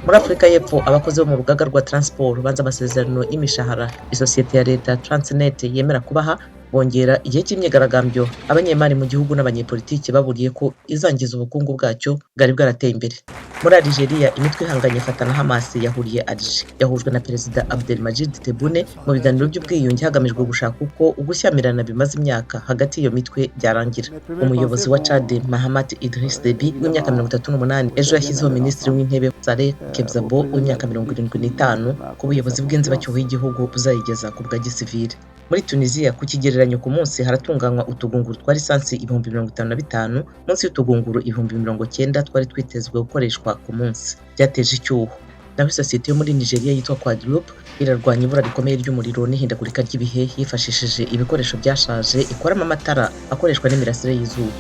Muri Afurika y'Epfo, abakozi bo mu rugaga rwa transport banze amasezerano y'imishahara isosiyete ya leta Transnet yemera kubaha, bongera igihe cy'imyigaragambyo. Abanyemari mu gihugu n'abanyepolitiki baburiye ko izangiza ubukungu bwacyo bwari bwarateye imbere. Muri Algeria, imitwe ihanganye Fatah na Hamas yahuriye Alger, yahujwe na Perezida Abdelmadjid Tebboune mu biganiro by'ubwiyunge, hagamijwe gushaka uko ugushyamirana bimaze imyaka hagati y'iyo mitwe byarangira. Umuyobozi wa Chad, Mahamat Idriss Deby w'imyaka 38, ejo yashyizeho Minisitiri w'Intebe Saleh Kebzabo w'imyaka 75 ku buyobozi bw'inzibacyuho y'igihugu buzayigeza ku bwa gisivile. Muri Tunisia, ku kigereranyo, ku munsi haratunganywa utugunguru twa lisansi 55,000, munsi y'utugunguru 90,000 twari twitezwe gukoreshwa ku munsi. Byateje icyuho. Naho isosiyete yo muri Nigeria yitwa Quadruple irarwanya ibura rikomeye ry'umuriro n'ihindagurika ry'ibihe, yifashishije ibikoresho byashaje ikoramo amatara akoreshwa n'imirasire y'izuba.